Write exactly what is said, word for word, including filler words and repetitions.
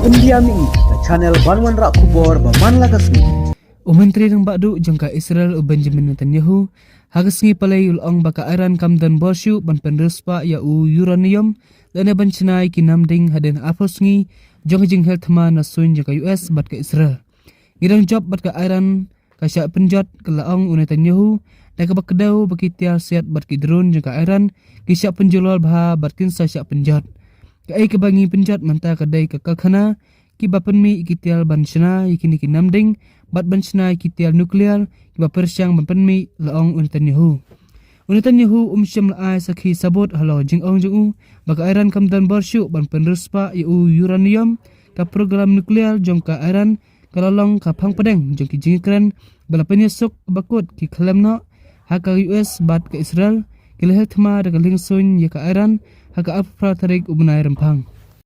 India Mih, ka channel ban wanrah khubor ba man la ka sngi. U Myntri Rangbah Duh jong ka Israel u Benjamin Netanyahu ha ka sngi palei u la ong ba ka Iran kam don bor shuh ban pynriewspah ïa u uranium lane ban shna ïa ki namding hadien arphew sngi jong ka jinghel thma na suiñ jong ka U S bad ka Israel. Ngi dang jop bad ka Iran ka shah pynjot, ka la ong u Netanyahu, da kaba kdew ba ki tiar siat bad ki drone jong ka Iran ki shah pynjulor bha bad kin sa shah pynjot. Kaei kaba ngi pynjot mynta ka dei ka karkhana kiba pynmih ïa ki tiar ban shna ïa kine ki namding bad ban shna ïa ki tiar nuklear kiba pyrshang ban pynmih, la ong u Netanyahu. U Netanyahu um shym la ai sakhi sabut halor jingong jong u ba ka Iran kam don bor shuh ban pynriewspah ïa u uranium. Ka program nuklear jong ka Iran ka la long ka phang pdeng jong ki jingkren ba la pynïasuk ba kut ki khlem noh ha ka U S bad ka Israel ki la hel thma da ka liengsuiñ ïa ka Iran ha ka arphew phra tarik u bnai Rymphang.